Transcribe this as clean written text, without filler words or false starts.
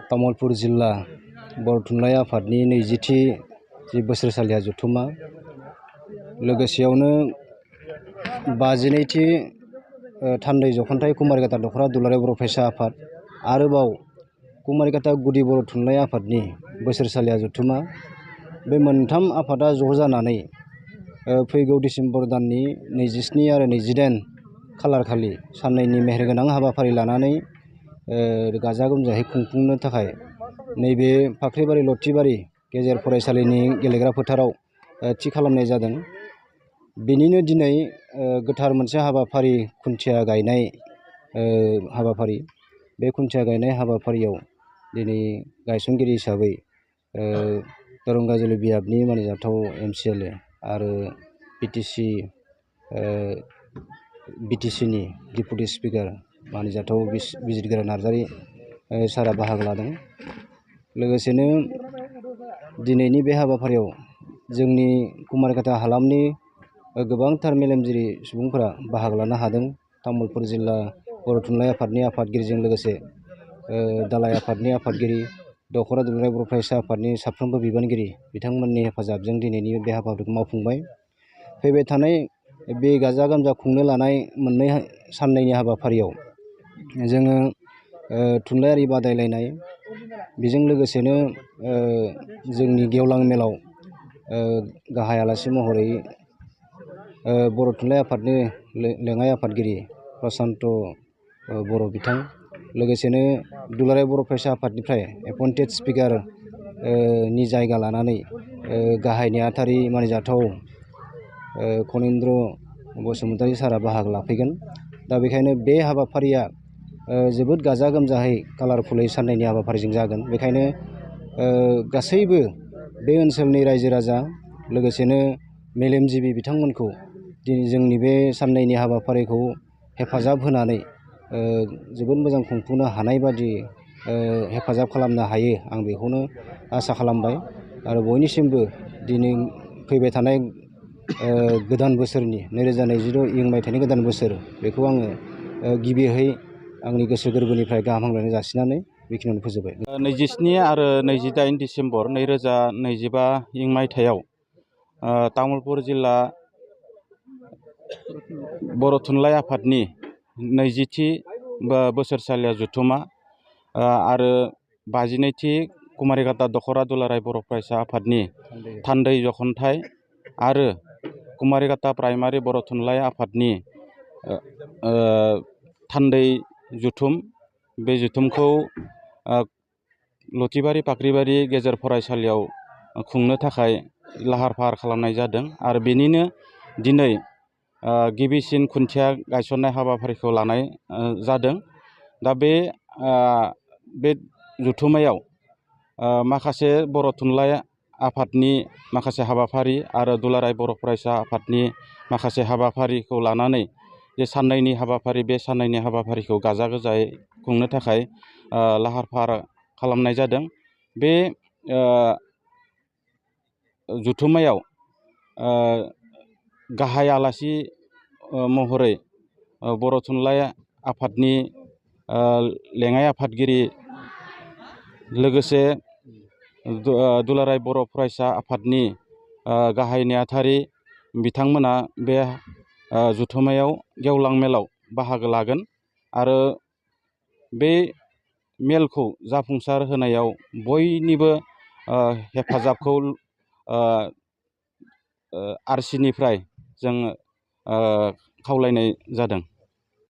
तामुलपुर जिल्ला बर' थुनलाइ आफादनि 20थि जि बोसोरसालिया जथुमा लोगोसेयावनो 52थि थान्दै जखनथाइ कुमारिघाटा दख'रा दुलाराय बर' फरायसा आफाद आरोबाव कुमारिघाटा गुदि बर' थुनलाइ आफादनि बोसोरसालिया जथुमा बे मोनथाम आफादा ज' जानानै फैगौ डिसेम्बर दाननि 27 आरो 28 खालार खालि साननैनि मेहेरगोनां हाबाफारि लानानै गाजा गोमजायै खुंफुंनो थाखाय नैबे फाख्रिबारि लथिबारि गेजेर फरायसालिनि गेलेग्रा फोथाराव थि खालामनाय जादों। बेनिनो दिनै गोथार मोनसे हाबाफारि खुन्थिया गायनाय हाबाफारि बे खुन्थिया गायनाय हाबाफारियाव दिनै गायसनगिरि हिसाबै दरं गाजुली बियाबनि मानिजाथाव MCLA आरो BTCनि डिपुटि स्पिकार मानिजाथाव बिजिरगोरा नार्जारी सारा बाहागो लादों। लोगोसेनो दिनैनि बे हाबाफारियाव जोंनि कुमारिघाटा हालामनि गोबांथार मेलेमजिरि सुबुंफोरा बाहागो लानो हादों। तामुलपुर जिल्ला बर' थुनलाइ आफादनि आफादगिरिजों लोगोसे दालाइ आफादनि आफादगिरि दख'रा दुलाराय बर' फरायसा आफादनि साफ्रोमबो बिबानगिरि बिथांमोननि हेफाजाबजों दिनैनि बे हाबाफारिखौ मावफुंबाय। फैबाय थानाय बे गाजा गोमजा खुंनो लानाय मोननै साननैनि हाबाफारियाव जोङो थुनलाइयारि बादायलायनाय बेजों लोगोसेनो जोंनि गेवलां मेलाव गाहाय आलासि महरै बर' थुनलाइ आफादनि लेङाइ आफादगिरि प्रसान्त बर' बिथां लोगोसेनो दुलाराय बर' फरायसा आफादनिफ्राय एपइन्टेड स्पिकार नि जायगा लानानै गाहाय नेहाथारि मानिजाथाव खनिन्द्र बसुमतारी सारा बाहागो लाफैगोन। दा बेखायनो बे हाबाफारिया जोबोद गाजा गोमजायै कालारफुलै साननैनि हाबाफारिजों जागोन। बेखायनो गासैबो बे ओनसोलनि रायजो राजा लोगोसेनो मेलेमजिबि बिथांमोनखौ दिनै जोंनि बे साननैनि हाबाफारिखौ हेफाजाब होनानै जोबोद मोजां खुंफुंनो हानाय बादि हेफाजाब खालामनो हायो आं बेखौनो आसा खालामबाय। आरो बयनिसिमबो दिनै फैबाय थानाय गोदान बोसोरनि 2022 इं मायथाइनि गोदान बोसोर बेखौ आङो गिबियै आंनि गोसो गोरबोनिफ्राय गाहाम हामलायनाय जासिनानै बेखिनियावनो फोजोबबाय। 27 आरो 28 डिसेम्बर 2025 इं मायथाइयाव तामुलपुर जिल्ला बर' थुनलाइ आफादनि 20थि बोसोरसालिया जथुमा आरो 52थि कुमारिघाटा दख'रा दुलाराय बर' फरायसा आफादनि थान्दै जखनथाइ आरो कुमारिघाटा प्राइमारि बर' थुनलाइ आफादनि थान्दै जथुम बे जथुमखौ लथिबारि फाख्रिबारि गेजेर फरायसालियाव खुंनो थाखाय लाहार फाहार खालामनाय जादों। आरो बेनिनो दिनै गिबिसिन खुन्थिया गायसननाय हाबाफारिखौ लानाय जादों। दा बे जथुमायाव माखासे बर' थुनलाइ आफादनि माखासे हाबाफारि आरो दुलाराय बर' फरायसा आफादनि माखासे हाबाफारिखौ लानानै जे साननैनि हाबाफारि बे साननैनि हाबाफारिखौ गाजा गोमजायै खुंनो थाखाय लाहार फाहार खालामनाय जादों। बे जथुमायाव गाहाय आलासि महरै बर' थुनलाइ आफादनि लेङाइ आफादगिरि लोगोसे दुलाराय बर' फरायसा आफादनि गाहाय नेहाथारि बिथांमोना बे जथुमायाव गेवलां मेलाव बाहागो लागोन। आरो बे मेलखौ जाफुंसार होनायाव बयनिबो हेफाजाबखौ आरसिनिफ्राय जों खावलायनाय जादों।